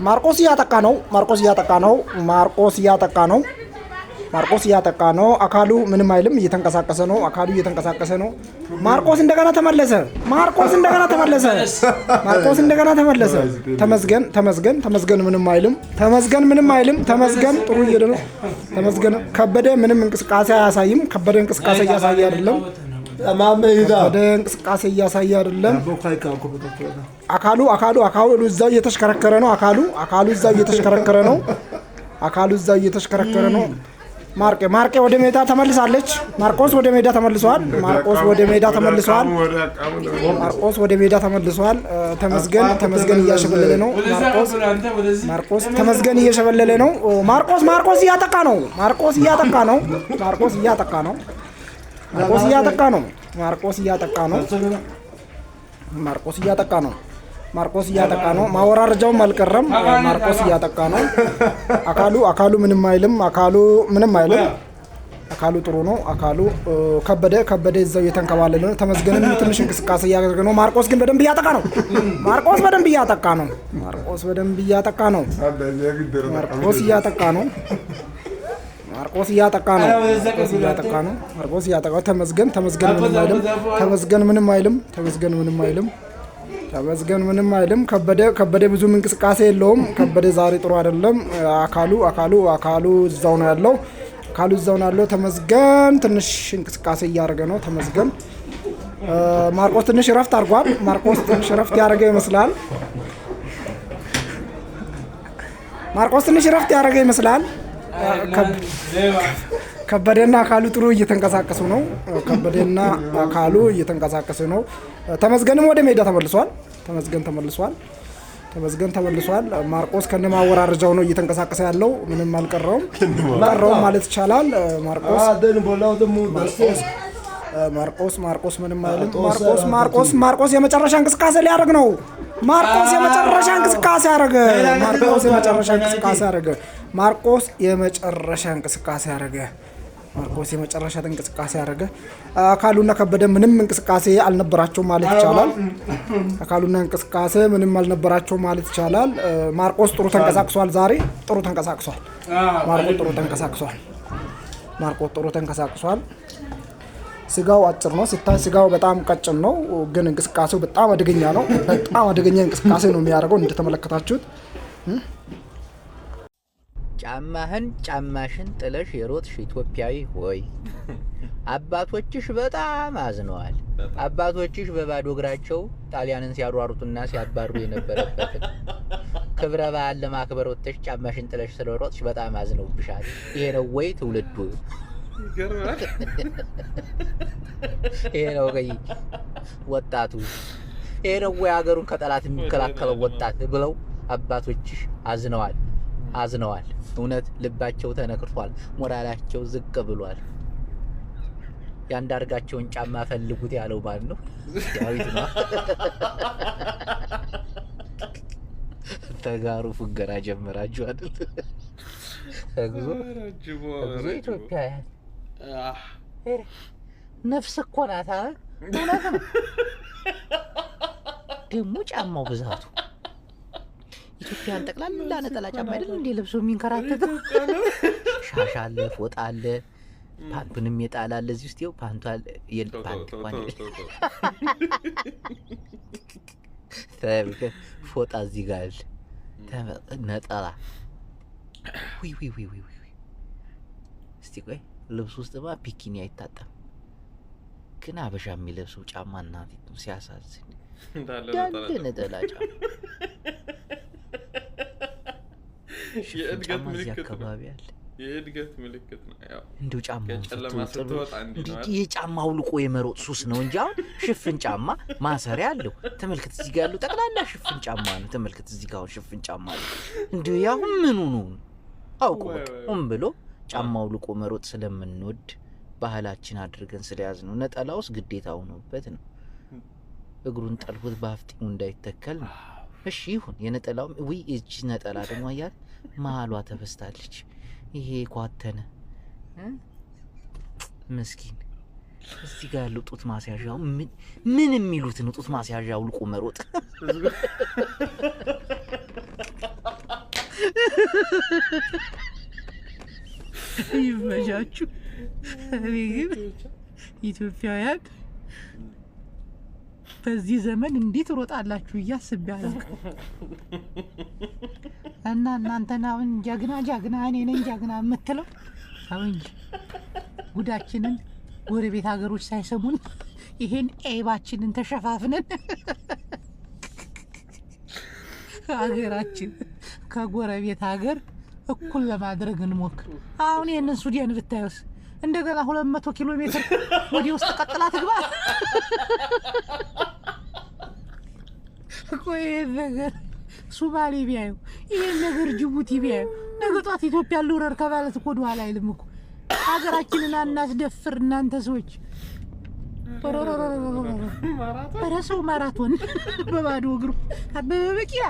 ማርቆስ እያጠቃ ነው። ማርቆስ እያጠቃ ነው። ማርቆስ እያጠቃ ነው። ማርቆስ እያጠቃ ነው። አካሉ ምንም አይልም፣ እየተንቀሳቀሰ ነው። አካሉ እየተንቀሳቀሰ ነው። ማርቆስ እንደገና ተመለሰ። ማርቆስ እንደገና ተመለሰ። ማርቆስ እንደገና ተመለሰ። ተመስገን ተመስገን ተመስገን ምንም አይልም። ተመስገን ምንም አይልም። ተመስገን ጥሩ እየሄደ ነው። ተመስገን ከበደ ምንም እንቅስቃሴ አያሳይም። ከበደ እንቅስቃሴ እያሳየ አይደለም። ከበደ እንቅስቃሴ እያሳየ አይደለም። አካሉ አካሉ አካሉ እዛው እየተሽከረከረ ነው። አካሉ አካሉ እዛው እየተሽከረከረ ነው። አካሉ እዛው እየተሽከረከረ ነው። ማርቄ ማርቄ ወደ ሜዳ ተመልሳለች። ማርቆስ ወደ ሜዳ ተመልሷል። ማርቆስ ወደ ሜዳ ተመልሷል። ማርቆስ ወደ ሜዳ ተመልሷል። ተመስገን ተመስገን እያሸበለለ ነው። ማርቆስ ማርቆስ ተመስገን እየሸበለለ ነው። ማርቆስ ማርቆስ እያጠቃ ነው። ማርቆስ እያጠቃ ነው። ማርቆስ እያጠቃ ነው። ማርቆስ እያጠቃ ነው። ማርቆስ እያጠቃ ነው። ማርቆስ እያጠቃ ነው። ማርቆስ እያጠቃ ነው። ማወራረጃውም አልቀረም። ማርቆስ እያጠቃ ነው። አካሉ አካሉ ምንም አይልም። አካሉ ምንም አይልም። አካሉ ጥሩ ነው። አካሉ ከበደ ከበደ እዛው እየተንከባለለ ነው። ተመስገንም ትንሽ እንቅስቃሴ እያደረገ ነው። ማርቆስ ግን በደንብ እያጠቃ ነው። ማርቆስ በደንብ እያጠቃ ነው። ማርቆስ በደንብ እያጠቃ ነው። ማርቆስ እያጠቃ ነው። ማርቆስ እያጠቃ ነው። ማርቆስ እያጠቃ ነው። ማርቆስ እያጠቃ ነው። ተመስገን ተመስገን ምንም አይልም። ተመስገን ምንም አይልም። ተመስገን ምንም አይልም። ተመስገን ምንም አይልም። ከበደ ከበደ ብዙም እንቅስቃሴ የለውም። ከበደ ዛሬ ጥሩ አይደለም። አካሉ አካሉ አካሉ እዛው ነው ያለው። አካሉ እዛው ነው ያለው። ተመስገን ትንሽ እንቅስቃሴ እያደረገ ነው። ተመስገን ማርቆስ ትንሽ እረፍት አድርጓል። ማርቆስ ትንሽ እረፍት ያደረገ ይመስላል። ማርቆስ ትንሽ እረፍት ያደረገ ይመስላል። ከበደና አካሉ ጥሩ እየተንቀሳቀሱ ነው። ከበደና አካሉ እየተንቀሳቀሱ ነው። ተመስገንም ወደ ሜዳ ተመልሷል። ተመስገን ተመልሷል። ተመስገን ተመልሷል። ማርቆስ ከነማወራረጃው ነው እየተንቀሳቀሰ ያለው። ምንም አልቀረውም ቀረውም ማለት ይቻላል። ማርቆስ ማርቆስ ማርቆስ ምንም አይልም። ማርቆስ ማርቆስ ማርቆስ የመጨረሻ እንቅስቃሴ ሊያደርግ ነው። ማርቆስ የመጨረሻ እንቅስቃሴ አደረገ። ማርቆስ የመጨረሻ እንቅስቃሴ አደረገ። ማርቆስ የመጨረሻ እንቅስቃሴ አደረገ። ማርቆስ የመጨረሻ እንቅስቃሴ አደረገ። አካሉና ከበደ ምንም እንቅስቃሴ አልነበራቸውም ማለት ይቻላል። አካሉና እንቅስቃሴ ምንም አልነበራቸውም ማለት ይቻላል። ማርቆስ ጥሩ ተንቀሳቅሷል። ዛሬ ጥሩ ተንቀሳቅሷል። ማርቆስ ጥሩ ተንቀሳቅሷል። ማርቆስ ጥሩ ተንቀሳቅሷል። ስጋው አጭር ነው ሲታይ፣ ስጋው በጣም ቀጭን ነው፣ ግን እንቅስቃሴው በጣም አደገኛ ነው። በጣም አደገኛ እንቅስቃሴ ነው የሚያደርገው እንደተመለከታችሁት። ጫማህን ጫማሽን ጥለሽ የሮጥሽ ኢትዮጵያዊ ሆይ አባቶችሽ በጣም አዝነዋል። አባቶችሽ በባዶ እግራቸው ጣሊያንን ሲያሯሩጡና ሲያባሩ የነበረበትን ክብረ በዓል ለማክበር ወጥተሽ ጫማሽን ጥለሽ ስለሮጥሽ በጣም አዝነውብሻል። ይሄ ነው ወይ ትውልዱ? ይሄ ነው ወይ ወጣቱ? ይሄ ነው ወይ ሀገሩን ከጠላት የሚከላከለው ወጣት ብለው አባቶችሽ አዝነዋል አዝነዋል። እውነት ልባቸው ተነክቷል። ሞራላቸው ዝቅ ብሏል። የአንዳርጋቸውን ጫማ ፈልጉት ያለው ማን ነው? ዳዊት ነው። ተጋሩ ፉገራ ጀመራችሁ አይደል? እግዚኦ ኢትዮጵያውያን ነፍስ እኮ ናት። እውነት ነው። ደግሞ ጫማው ብዛቱ ኢትዮጵያን ጠቅላላ ነጠላ ጫማ አይደል እንዴ ለብሶ የሚንከራተተው? ሻሽ አለ፣ ፎጣ አለ፣ ፓንቱንም የጣል አለ እዚህ ውስጥ ይኸው ፓንቱ አለ። ፓንት እንኳን ፎጣ እዚህ ጋር አለ፣ ነጠላ። ውይ ውይ ውይ ውይ! እስቲ ቆይ ልብሱ ውስጥማ ቢኪኒ አይታጣም። ግን አበሻ የሚለብሰው ጫማ እናቴ ሲያሳዝን እንዳለ ነጠላ ጫማ የእድገት እዚህ ምልክት ነው። አካባቢ አለ። የእድገት ምልክት ነው። ያው እንዲሁ ጫማውን ከጨለማ ስትወጣ እንዲህ ነው አይደል? የጫማ አውልቆ የመሮጥ ሱስ ነው እንጂ አሁን ሽፍን ጫማ ማሰሪያ አለው። ተመልከት፣ እዚህ ጋር ያለው ጠቅላላ ሽፍን ጫማ ነው። ተመልከት፣ እዚህ ጋር አሁን ሽፍን ጫማ አለው። እንዲሁ ያሁን ምኑ ነው አውቆ በቃ ሆን ብሎ ጫማ አውልቆ መሮጥ ስለምንወድ ባህላችን አድርገን ስለያዝ ነው። ነጠላ ውስጥ ግዴታ ሆኖበት ነው። እግሩን ጠልፎት በአፍጢሙ እንዳይተከል ነው። እሺ ይሁን። የነጠላው ውይ፣ እቺ ነጠላ ደግሞ አያት መሀሏ ተበስታለች። ይሄ ኳተነ ምስኪን። እዚህ ጋር ያለው ጡት ማስያዣው ምን የሚሉት ነው? ጡት ማስያዣ አውልቆ መሮጥ። ይመቻችሁ። እኔ ግን ኢትዮጵያውያን በዚህ ዘመን እንዴት ሮጣላችሁ ብዬ አስቤ አላውቅም። እና እናንተን አሁን ጀግና ጀግና እኔ ነኝ ጀግና የምትለው፣ አሁን እንጂ ጉዳችንን ጎረቤት ሀገሮች ሳይሰሙን ይሄን ኤባችንን ተሸፋፍነን ሀገራችን ከጎረቤት ሀገር እኩል ለማድረግ እንሞክር። አሁን ይህንን ሱዳን ብታዩስ እንደገና 200 ኪሎ ሜትር ወደ ውስጥ ቀጥላ ትግባ። ቆይ፣ ይሄን ነገር ሱማሌ ቢያዩ፣ ይሄን ነገር ጅቡቲ ቢያዩ፣ ነገ ጧት ኢትዮጵያ ልውረር ከማለት እኮ ወደኋላ አይልም እኮ። ሀገራችንን አናስደፍር እናንተ ሰዎች። ኧረ ሰው ማራቶን በባዶ እግሩ አበበ ቢቂላ።